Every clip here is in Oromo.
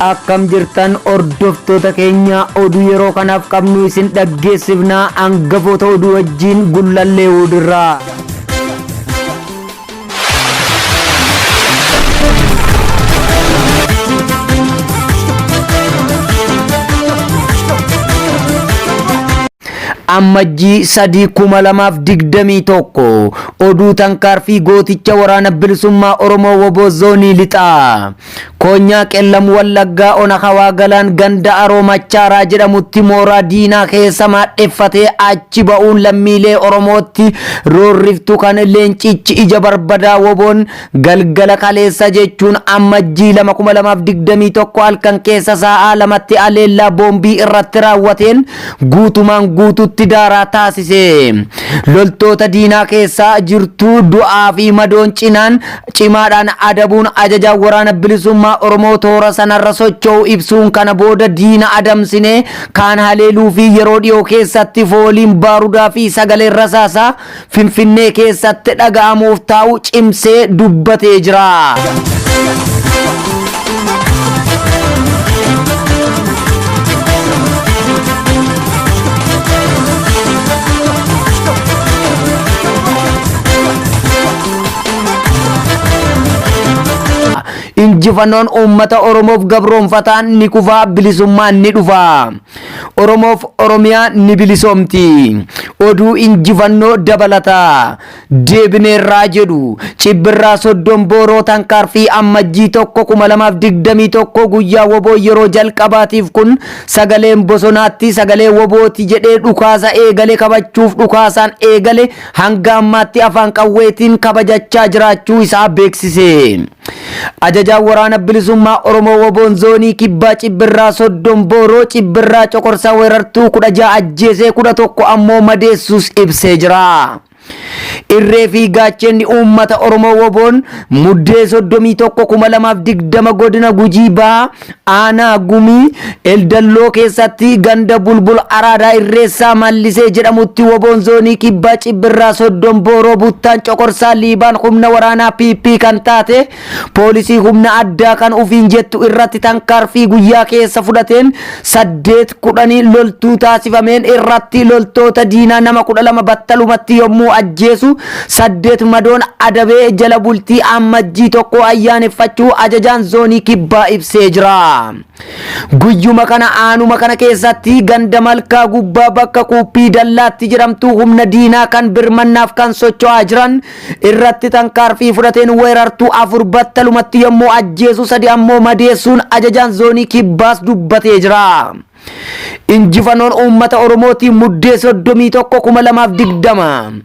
Akkam jirtan hordoftoota keenya oduu yeroo kanaaf qabnu isin dhaggeessifnaa hangafoota oduu wajjin Gullallee Wuudirraa. Ammajjii 3, 2021 Oduu tankaarfii gooticha waraana bilisummaa Oromoo wbo Zoonii Lixaa Koonyaa Qellam Wallaggaa Ona Hawaa Galaan ganda Aroo Machaaraa jedhamutti mooraa diinaa keessa maadheffatee achi ba'uun lammiilee Oromootti roorriftu kan leencichi ija barbadaa woboon galgala kaleessa jechuun Ammajjii 2,2021 halkan keessa saa'aa 2tti aleellaa boombii irratti raawwateen guutumaan guututti daaraa taasise. Loltoota diinaa keessaa jirtuu du'aa fi madoon cinaan cimaadhaan adabuun ajajaan waraana bilisummaa Oromoo toora sanarra socho'u ibsuun kana booda diina adamsinee kaan haleeluu fi yeroo dhiyoo keessatti fooliin baarudaa fi sagaleen rasaasaa Finfinnee keessatti dhaga'amuuf taa'u cimsee dubbatee jira. Injifannoon uummata Oromoof gabroomfataan ni kufa, bilisummaan ni dhufa. Oromoof Oromiyaa ni bilisoomti. Oduu injifannoo dabalataa deebineerraa jedhu Cibbirraa Soddom Booroo Tankaarfii Ammajjii 1, 2021 guyyaa woboo yeroo jalqabaatiif kun sagaleen bosonaatti sagalee wobooti jedhee dhukaasa eegale kabachuuf dhukaasaan eegale hanga ammaatti afaan qawweetiin kabajachaa jiraachuu isaa beeksise. Ajajaan Waraana Bilisummaa Oromoo Woboon Zoonii Kibbaa Cibbirraa Soddom Booroo Cibbirraa Coqorsaa weerartuu 16 ajjeesee 11 ammoo madeessuus ibsee jira. Irree fi gaachenni uummata Oromoo Woboon Muddee 31,2020 godina Gujii Bahaa Aanaa Gumii Eldalloo keessatti ganda Bulbul Araadaa Irreessaa Mallisee jedhamutti Woboon Zoonii Kibbaa Cibbirraa Soddom Booroo Buttaan Coqorsaa Liibaan humna waraanaa PP kan taate poolisii humna addaa kan ofiin jettu irratti tankaarfii guyyaa keessa fudhateen 8 10 loltuu taasifameen irratti loltoota diinaa nama 12 battalumatti yommuu ajjeesu 8 madoon adabee jala bultii Ammajjii 1 ayyaaneffachuu ajajaan zoonii kibbaa ibsee jira. Guyyuma kana aanuma kana keessatti ganda Malkaa Gubbaa bakka Kuuppii Dallaatti jedhamtu humna diinaa kan birmannaaf kan socho'aa jiran irratti tankaarfii fudhateen weerartuu 4 battalumatti yommuu ajjeesu 3 ammoo madeessuun ajajaan zoonii kibbaas dubbatee jira. Injifanoon uummata Oromootiin Muddee 31,2020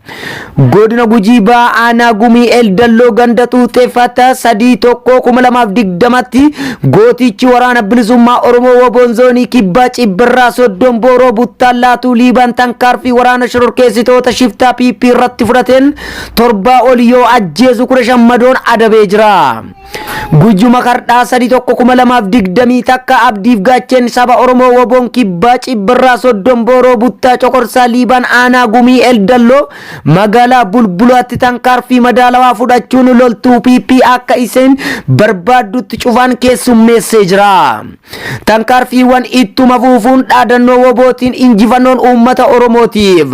Godina Gujii Bahaa Aanaa Gumii Eldalloo ganda Xuuxeeffata 3 1 2020tti gootichi waraana bilisummaa Oromoo Woboon Zoonii Kibbaa Cibbirraa Soddom Booroo Buttaan Laatuu Liiban tankaarfii waraana shororkeessitoota shiftaa PP irratti fudhateen torbaa ol yoo ajjeesu 15 madoon adabee jira. Guyyuma kardhaa 3 1 2021 Abdiif Gaacheen saba Oromoo Woboon Kibbaa Cibbirraa Soddom Booroo Buttaa Coqorsaa Liiban Aanaa Gumii Eldalloo magaalaa Bulbulaatti tankaarfii madaalawaa fudhachuun loltuu PP akka isheen barbaaddutti cufaan keessummeessee jira. Tankaarfiiwwan ittuma fuufuun dhaadannoo wobootiin injifannoon uummata Oromootiif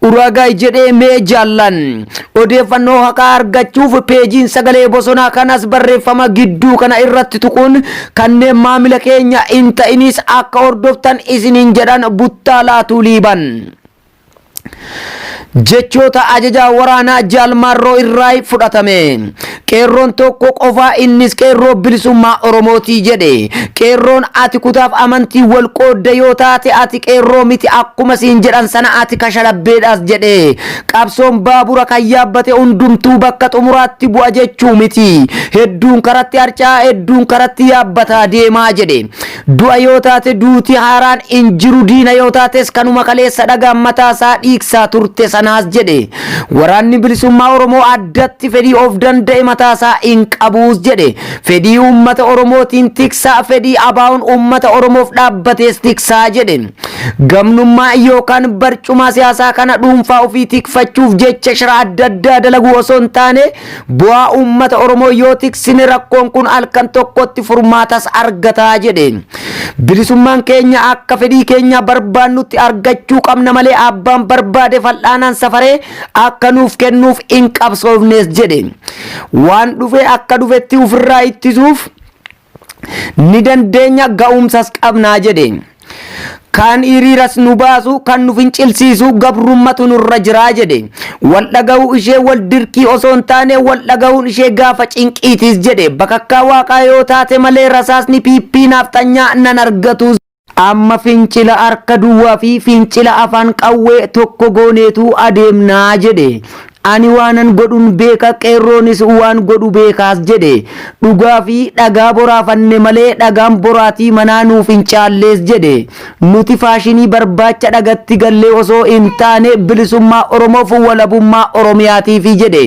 Uraagaay jedhee mee jaallan. Odeeffannoo haqaa argachuuf peejiin sagalee bosonaa kanas barreeffama gidduu kana irratti tuquun kanneen maamila keenya hin ta'inis akka hordoftan isiniin jedhan Buttaa Laatuu Liiban. Jechoota ajajaa waraanaa Jaal Maarroo irraay fudhatame. Qeerroon tokko qofaa innis qeerroo bilisummaa Oromootii jedhe. Qeerroon ati kutaaf amantii wal qoodda yoo taate ati qeerroo miti akkuma siin jedhan sana ati kashalabbeedhaas jedhe. Qabsoon baabura kan yaabbate hundumtuu bakka xumuraatti bu'a jechuu miti. Hedduun karatti harca'a hedduun karatti yaabbataa deemaa jedhe. Du'a yoo taate duuti haaraan hin jiru diina yoo taates kanuma kaleessa dhagaan mataa isaa dhiigsaa turte sana. kanaas jedhe. Waraanni bilisummaa Oromoo addatti fedhii of danda'e mataasaa hin qabuus jedhe. Fedhii uummata Oromootiin tiksaa, fedhii ABO'n uummata Oromoof dhaabbatees tiksaa jedhe. Gamnummaa yookaan barcumaa siyaasaa kana dhuunfaa ofii tikfachuuf jecha shira adda addaa dalaguu osoo hin taane, bu'aa uummata Oromoo yoo tiksine rakkoon kun halkan tokkotti furmaatas argataa jedhe. Bilisummaan keenya akka fedhii keenya barbaannutti argachuu qabna malee abbaan barbaade fal'aanaan safaree akka nuuf kennuuf hin qabsoofnes jedhe. Waan dhufe akka dhufetti ofirraa ittisuuf ni dandeenya, ga'umsas qabnaa jedhe. Kan hiriiras nu baasu, kan nu fincilsiisu gabrummatu nurra jiraa jedhe. Wal dhaga'uu ishee wal dirqii osoo hin taane wal dhaga'uun ishee gaafa cinqiitis jedhe. Bakakkaa waaqaa yoo taate malee rasaasni PP naafxanyaa nan argatu. Amma fincila harka duwwaa fi fincila afaan qawwee tokko gooneetu adeemnaa jedhe. Ani waanan godhun beeka, qeerroonis waan godhu beekaas jedhe. Dhugaa fi dhagaa boraafanne malee dhagaan boraatii manaa nuuf hin caallees jedhe. Nuti faashinii barbaacha dhagatti gallee osoo hin taane bilisummaa Oromoof walabummaa Oromiyaatiifi jedhe.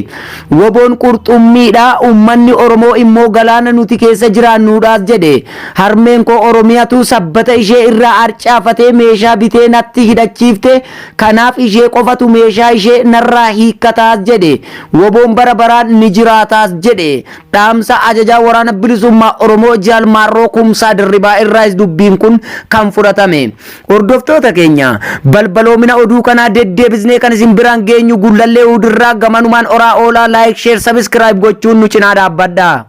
WBOn qurxummiidha, uummanni Oromoo immoo galaana nuti keessa jiraannuudhaas jedhe. Harmeen koo Oromiyatu sabbata ishee irraa harcaafatee meeshaa bitee natti hidhachiifte, kanaaf ishee qofatu meeshaa ishee narraa hiikkataas jedhe. WBOn bara baraan ni jiraataas jedhe. Dhaamsa ajajaa waraana bilisummaa Oromoo Jaal Maarroo Kumsaa Dirribaa irraas dubbiin kun kan fudhatame. Hordoftoota keenya, balbaloomina oduu kanaa deddeebisnee kan isin biraan geenyu Gullallee Hudirraa. Gamanumaan oraa oolaa, like, share, subscribe gochuun nu cinaa dhaabbadha.